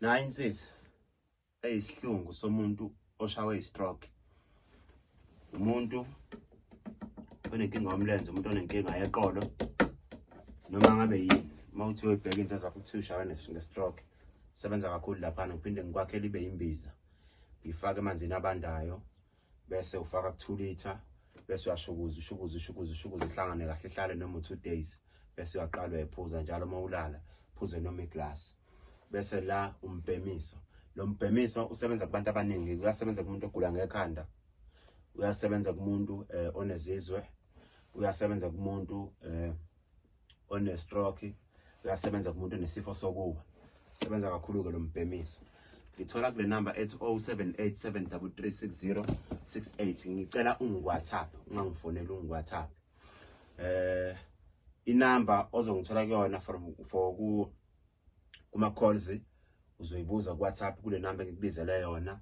Nayi insisi eyisihlungu somuntu oshawe i-stroke, umuntu onenkinga yomlenze, umuntu onenkinga yeqolo, noma ngabe yini. Uma uthi uyobheka into zakho, kuthiwa ushawe nge-stroke, sebenza kakhulu laphana. Ngiphinde ngikwakhele ibe imbiza, ngifake emanzini abandayo, bese ufaka ku-2 litre, bese uyashukuza, ushukuza, ushukuza, ushukuza, ihlangane kahle, ihlale noma u-2 days, bese uyaqala uyayiphuza njalo uma ulala, phuze noma iglasi. Bese la umbhemiso, lo mbhemiso usebenza kubantu abaningi. Uyasebenza kumuntu ogula ngekhanda, uyasebenza kumuntu onezizwe, uyasebenza kumuntu one-stroke, uyasebenza kumuntu onesifo sokuwa. Usebenza kakhulu-ke lo mbhemiso. Ngithola kule number ethi 0787336068. Ngicela ungi-WhatsApp, ungangifoneli, ungi-WhatsApp. Inamba ozongithola kuyona for ku kuma calls uzoyibuza ku WhatsApp kule number engikubizele yona.